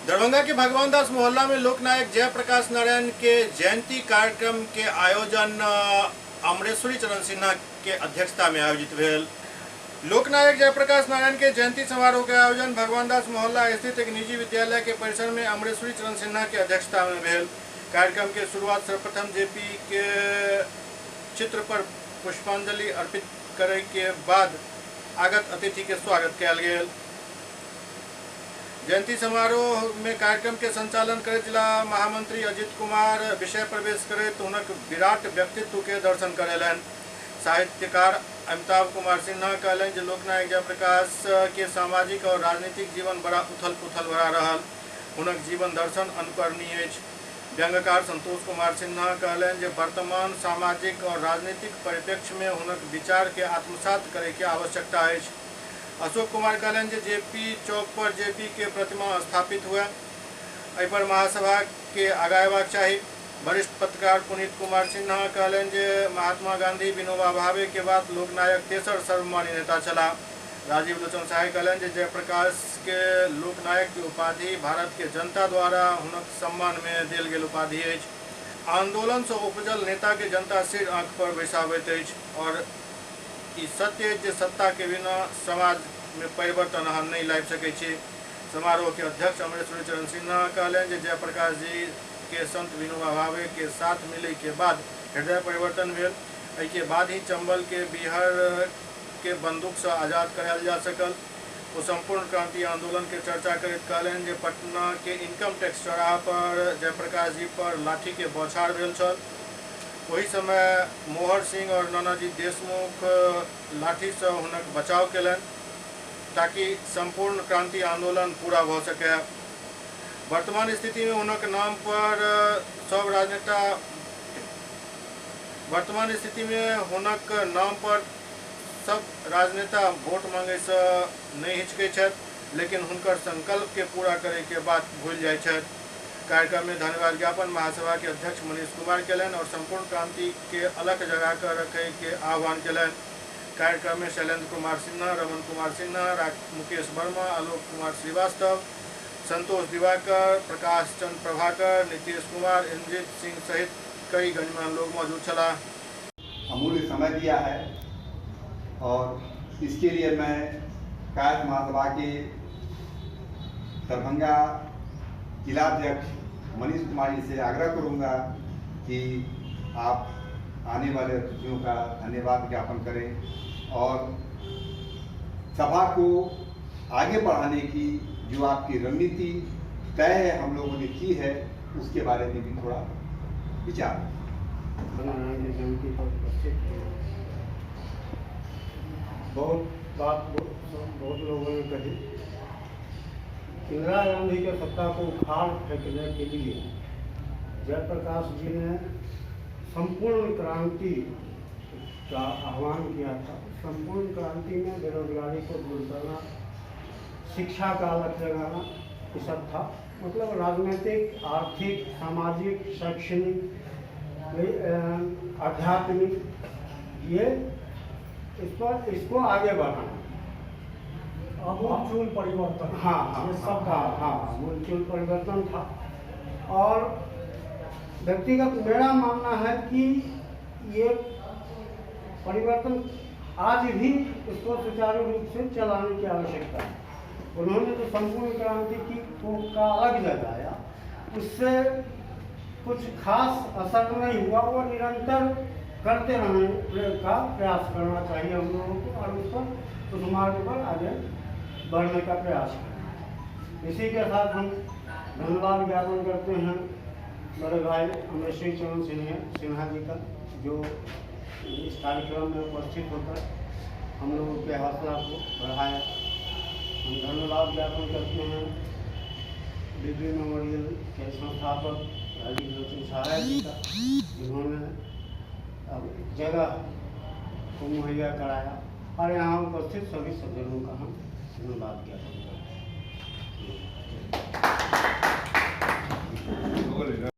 दरभंगा के भगवान दास मोहल्ला में लोकनायक जयप्रकाश नारायण के जयंती कार्यक्रम के आयोजन अमरेश्वरी चरण सिन्हा के अध्यक्षता में आयोजित भेल। लोकनायक जयप्रकाश नारायण के जयंती समारोह के आयोजन भगवान दास मोहल्ला स्थित एक निजी विद्यालय के परिसर में अमरेश्वरी चरण सिन्हा के अध्यक्षता में भेल। कार्यक्रम के शुरुआत सर्वप्रथम जेपी के चित्र पर पुष्पांजलि अर्पित करे के बाद आगत अतिथि के स्वागत कयल गेल। जयंती समारोह में कार्यक्रम के संचालन करैत जिला महामंत्री अजित कुमार विषय प्रवेश करैत हुनक विराट व्यक्तित्व के दर्शन करेलनि। साहित्यकार अमिताभ कुमार सिन्हा कहलनि जे लोकनायक जयप्रकाश के सामाजिक और राजनीतिक जीवन बड़ा उथल पुथल भरा रहल। हुनक जीवन दर्शन अनुकरणीय अछि। व्यंग्यकार संतोष कुमार सिन्हा कहलनि जे वर्तमान सामाजिक और राजनीतिक परिप्रेक्ष्य में हुनक विचार के आत्मसात करे के आवश्यकता अछि। अशोक कुमार कहलनि जे जेपी चौक पर जेपी के प्रतिमा स्थापित हुए, एहि पर महासभा के आगा अयबाक चाही। वरिष्ठ पत्रकार पुनीत कुमार सिन्हा कहलनि जे महात्मा गांधी, विनोबा भावे के बाद लोकनायक तेसर सर्वमान्य नेता छलाह। राजीव लोचन सहाय कहलनि जे जयप्रकाश के लोकनायक के उपाधि भारत के जनता द्वारा हुनक सम्मान में देल गेल उपाधि अछि। आंदोलन से उपजल नेता के जनता सिर आंख पर बैसाबैत अछि और ई सत्य अछि जे सत्ता के बिना समाज में परिवर्तन अहाँ नहि लाबि सकै छी। समारोह के अध्यक्ष अमरेश्वरी चरण सिन्हा कहलनि जे जयप्रकाश जी के संत विनोबा भावे के साथ मिलै के बाद हृदय परिवर्तन भेल। एहि के बाद ही चंबल के बिहार के बंदूक से आजाद करायल जा सकल। ओ संपूर्ण क्रांति आंदोलन के चर्चा करैत कहलनि जे पटना के इनकम टैक्स चौराहा पर जयप्रकाश जी पर लाठी के बौछार भेल छल। ओहि समय मोहर सिंह और नानाजी देशमुख लाठी से हुनक बचाव केलनि ताकि संपूर्ण क्रांति आंदोलन पूरा भऽ सके। वर्तमान स्थिति में हुनक नाम पर सब राजनेता वर्तमान स्थिति में हुनक नाम पर सब राजनेता वोट मांगे से नहीं हिचकै छथि, लेकिन हुनकर संकल्प के पूरा करे के बात भूल जाइ छथि। कार्यक्रम में धन्यवाद ज्ञापन महासभा के अध्यक्ष मनीष कुमार केलनि और संपूर्ण क्रांति के अलग जगह कर रखे के आह्वान केलनि। कार्यक्रम में शैलेंद्र कुमार सिन्हा, रमन कुमार सिन्हा, मुकेश वर्मा, आलोक कुमार श्रीवास्तव, संतोष दिवाकर, प्रकाश चंद्र प्रभाकर, नीतीश कुमार, इंद्रजीत सिंह सहित कई गणमान्य लोग मौजूद छलाह। अमूल्य समय दिया है और इसके लिए मैं कायस्थ महासभा के दरभंगा जिलाध्यक्ष मनीष कुमार जी से आग्रह करूंगा कि आप आने वाले अतिथियों का धन्यवाद ज्ञापन करें और सभा को आगे बढ़ाने की जो आपकी रणनीति तय है हम लोगों ने की है उसके बारे में भी थोड़ा विचार। जयंती पर उपस्थित बहुत बात बहुत लोगों ने कही। इंदिरा गांधी के सत्ता को उखाड़ फेंकने के लिए जयप्रकाश जी ने संपूर्ण क्रांति का आह्वान किया था। संपूर्ण क्रांति में बेरोजगारी को दूर करना, शिक्षा का अलग लगाना, ये सब था। मतलब राजनीतिक, आर्थिक, सामाजिक, शैक्षणिक, आध्यात्मिक, ये इस पर इसको आगे बढ़ाना, आमूलचूल परिवर्तन। हाँ हाँ, ये सब हाँ हाँ, आमूलचूल परिवर्तन था। और व्यक्तिगत मेरा मानना है कि ये परिवर्तन आज भी इसको सुचारू रूप से चलाने की आवश्यकता है। उन्होंने जो संपूर्ण क्रांति की को का अलग जगाया, उससे कुछ खास असर नहीं हुआ। वो निरंतर करते रहने का प्रयास करना चाहिए हम लोगों को और उस पर उस मार्ग पर आगे बढ़ने का प्रयास करना। इसी के साथ हम धन्यवाद ज्ञापन करते हैं बड़े भाई अमरेश्वरी चरण सिन्हा जी का, जो इस कार्यक्रम में उपस्थित होकर हम लोगों के हौसला को बढ़ाया। हम धन्यवाद ज्ञापन करते हैं बीबी मेमोरियल के संस्थापक राजीव लोचन सहाय जी का, जिन्होंने अब जगह को मुहैया कराया, और यहाँ उपस्थित सभी सज्जनों का हम धन्यवाद ज्ञापन करते हैं।